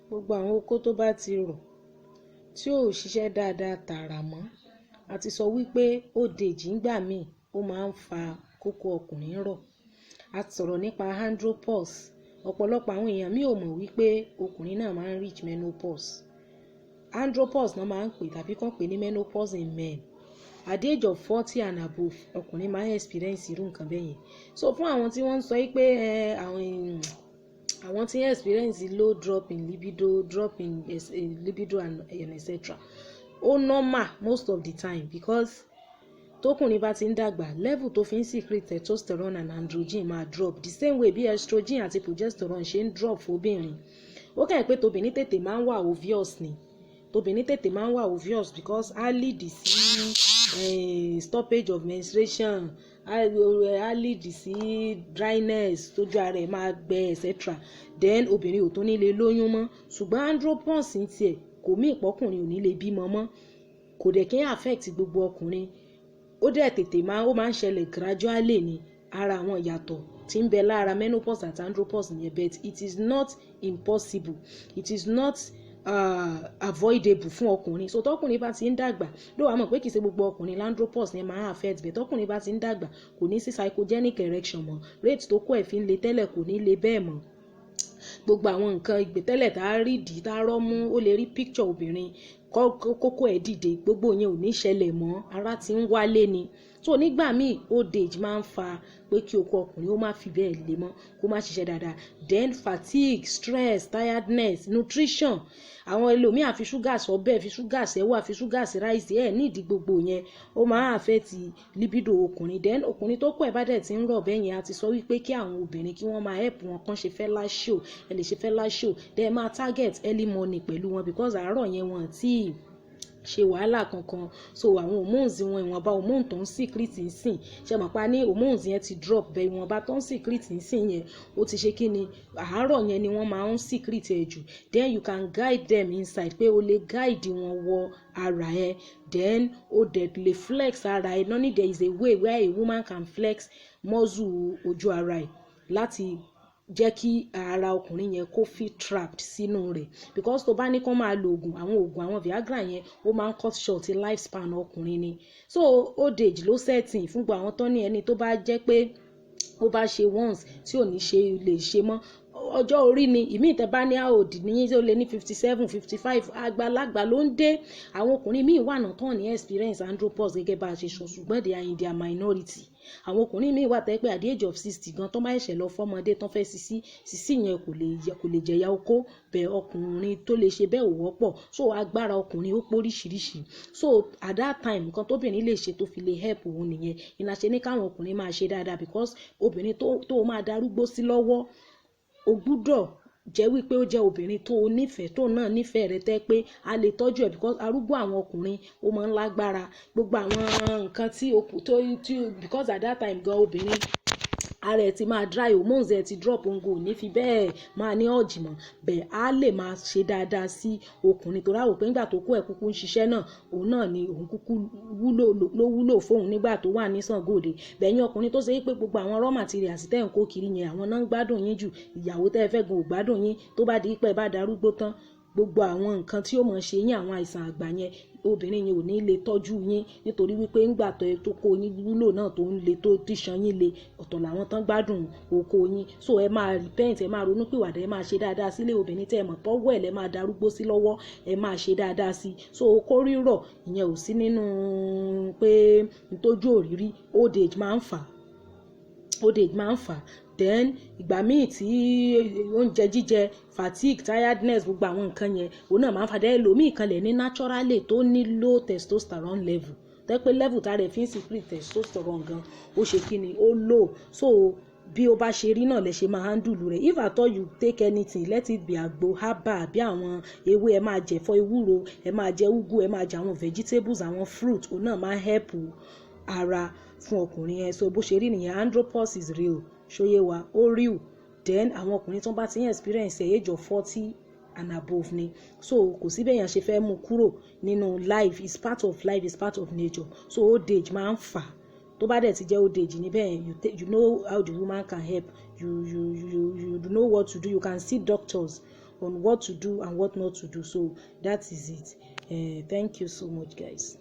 Gbogbo àwọn okó tó bá ti rọ̀, tí ò ṣiṣẹ́ dáadáa tààrà mọ́, a ti sọ wípé old age ńgbà míì, ó máa ń fa kókó ọkùnrin rọ̀. A sọ̀rọ̀ nípa andropause. Ọ̀pọ̀lọpọ̀ àwọn èèyàn míì ò mọ̀ wípé ọkùnrin náà máa ń reach menopause. Andropause náà máa ń pè tàbí kàn pè ní menopause in men. At the age of 40 and above, ọkùnrin máa ń experience irú nǹkan bẹ́ẹ̀ yẹn. So fún àwọn tí wọ́n ń sọ wípé àwọn tí ń experience low drop in libido, drop in libido and etc., ó normal most of the time, because tókùnrin bá ti ń dàgbà, level tó fi ń secrete testosterone and androgen máa drop, the same way bí estrogen àti progesterone ṣe ń drop fóbìnrin. Ó kàn pé tóbìnrin tètè máa ń wà obvious ni. Tóbìnrin tètè máa ń wà obvious because á lead sí stoppage of menstruation, á lead sí dryness, tójú ara ẹ̀ máa gbẹ, etc. Then obìnrin ò tún ní lè lóyún mọ́. Ṣùgbọ́n andropause ń tiẹ̀ kò mean pọ́kùnrin ò ní lè bímọ mọ́. Kò dẹ̀ kí ń affect gbogbo ọkùnrin. Ó dẹ̀ tètè máa, ó máa ń ṣẹlẹ̀ gradually ni. Ara àwọn ìyàtọ̀ tí ń bẹ lára menopause àti andropause nìyẹn, but it is not impossible, it is not avoidable fún ọkùnrin. So tọkùnrin bá ti ń dàgbà ló wàá mọ̀ pé kì í ṣe gbogbo ọkùnrin l'andropause yẹn máa affect bẹ́ẹ̀. Tọkùnrin bá ti ń dàgbà, kò ní sí psychogenic erection mọ́. Rate tó kó ẹ̀ fi ń le tẹ́lẹ̀ kò ní le bẹ́ẹ̀ mọ́. Gbogbo àwọn nǹkan ìgbẹ́tẹ́lẹ̀ tá a rí dì tá a rọ́ mú, ó lè rí picture obìnrin, kókó ẹ̀ dìde, gbogbo yẹn ò ní ṣẹlẹ̀ mọ́. Ara ti ń wálé ni. So nígbà míì, old age máa ń fa pé kí okó ọkùnrin ó má fi bẹ́ẹ̀ le mọ́, kó má ṣiṣẹ́ dáadáa. Then fatigue, stress, tiredness, nutrition. Àwọn ẹlòmíì àfi ṣúgà sọ́bẹ̀, fi ṣúgà sẹ́wà, fi ṣúgà sí rice ẹ̀ nídìí, gbogbo yẹn ó máa affect libido ọkùnrin. Then ọkùnrin tó kọ́ ẹ̀ bá dẹ̀ ti ń rọ̀ bẹ́ẹ̀ yẹn, a ti sọ wípé kí àwọn obìnrin kí wọ́n máa help wọn kán ṣe fellatio. Ẹ lè ṣe fellatio, then máa target early morning pẹ̀lú wọn, because àárọ̀ yẹn, wọn tí ṣe wàhálà kankan. So àwọn hormones wọn, ìwọ̀nba hormone tó ń secrete ń sìn, ṣe mọ̀ pa ní hormones yẹn ti drop bẹ́ẹ̀, ìwọ̀nba tó ń secrete ń sìn yẹn, ó ti ṣe kí ni, àárọ̀ yẹn ni wọ́n máa ń secrete ẹ̀ jù. Then you can guide them inside, pé o lè guide wọn wọ ara ẹ, then o dẹ̀ lè flex ara ẹ. Noni, there is a way where a woman can flex muscle ojú ara ẹ láti jẹ́ kí ara ọkùnrin yẹn kó feel trapped sínú rẹ̀, because tó bá ní kó máa lo oògùn, àwọn oògùn, àwọn Viagra yẹn, ó máa ń cut short life span ọkùnrin ni. So old age ló set in fún gbogbo àwọn tó ní ẹni tó bá jẹ́ pé ó bá ṣe once tí ò ní ṣe lè ṣe mọ́, ọjọ́ orí ni. Ìmíì tẹ́ bá ní àòdì ní ó lé ní 57, 55, àgbàlagbà ló ń dé. Àwọn ọkùnrin míì wà náà tán ní experience andropause gẹ́gẹ́ bá a ṣe sọ, ṣùgbọ́n they are in their minority. Àwọn ọkùnrin míì wà tẹ́ pé at the age of 60 gan, tó bá ṣẹ̀ṣẹ̀ lọ fọ́mọdé tán fẹ́ sisi sisi yẹn, kò lè jẹ̀yà okó bẹ́ẹ̀. Ọkùnrin tó lè ṣe bẹ́ẹ̀ ò wọ́pọ̀. So agbára ọkùnrin ó póríṣiríṣi. So at that time, nǹkan tóbìnrin lè ṣe tó fi lè help òun nìyẹn. Ìlànà ṣe ní káwọn ọkùnrin máa ṣe dáadáa, because obìnrin tó máa darúgbó sí lọ́wọ́, o gbúdọ̀ jẹ́ wípé ó jẹ́ obìnrin tó o nífẹ̀ẹ́, tó náà nífẹ̀ẹ́ rẹ, tẹ́ pé a lè tọ́jú ẹ̀, because arúgbó àwọn ọkùnrin, ó máa ń lágbára. Gbogbo àwọn nǹkan tí o tó tí, because at that time gan, obìnrin ara ẹ̀ ti máa dry, hormones ẹ̀ ti drop, òǹgò ò ní fi bẹ́ẹ̀ máa ní urge mọ́ bẹ́ẹ̀. Á lè máa ṣe dáadáa sí ọkùnrin tó ráwò pé nígbà tó kó ẹ̀ kúkú ń ṣiṣẹ́ náà, òun náà ni òun kúkú wúlò ló wúlò fóun nígbà tó wà ní Ṣàngóòde. Bẹ̀yìn ọkùnrin tó ṣe pé gbogbo àwọn raw materials tẹ́ ń kó kiri yẹn, àwọn náà ń gbádùn yín jù, ìyàwó tẹ́ ẹ fẹ́ gan ò gbádùn yín, tó bá di pé ẹ bá darúgbó tán, gbogbo àwọn nǹkan tí ó mọ̀ ṣe yín, àwọn àìsàn àgbà yẹn, obìnrin yẹn ò ní lè tọ́jú yín, nítorí wípé ńgbà tó kó yín wúlò náà, tó ń le, tó tíṣan yín le, ọ̀tọ̀ làwọn tán gbádùn oko yín. So ẹ máa repent, ẹ máa ronú pìwàdà, ẹ máa ṣe dáadáa sílé obìnrin tẹ́ ẹ mọ̀ tọ́wọ́ ẹ̀ lẹ́ máa darúgbó sí lọ́wọ́. Ẹ máa ṣe dáadáa sí. So okó rírọ̀ ìyẹn ò sí nínú pé ntójú òrírí. Old age máa ń fà, old age máa ń fà. Then ìgbà míì tí oúnjẹ jíjẹ, fatigue, tiredness, gbogbo àwọn nǹkan yẹn, òun náà máa ń fà. Dẹ́ ẹlòmíì kan lẹ̀ ní naturally tó ní low testosterone level, tẹ́ pé level tá rẹ̀ fi ń secrete testosterone gan, ó ṣe kí ni, ó low. So bí ó bá ṣe rí náà lẹ ṣe máa handle rẹ̀. If at all you take anything, let it be àgbo herbal àbí àwọn ewé. Ẹ máa jẹ ẹ̀fọ́ ewúro, ẹ máa jẹ úgú, ẹ máa jẹ àwọn vegetables, àwọn fruit, òun náà máa help ara fún ọkùnrin yẹn. So bó ṣe rí nìyẹn. Andropause is real, ṣóyé wa? Ó real. Then àwọn ọkùnrin tó bá ti ń experience age of 40 and above ni. So kò sí bẹ́yàn ṣe fẹ́ mú kúrò nínú life. Is part of life, is part of nature. So old age máa ń fà. Tó bá dẹ̀ ti jẹ́ old age níbẹ̀, you know how the woman can help you. You know what to do. You can see doctors on what to do and what not to do. So that is it. Thank you so much, guys.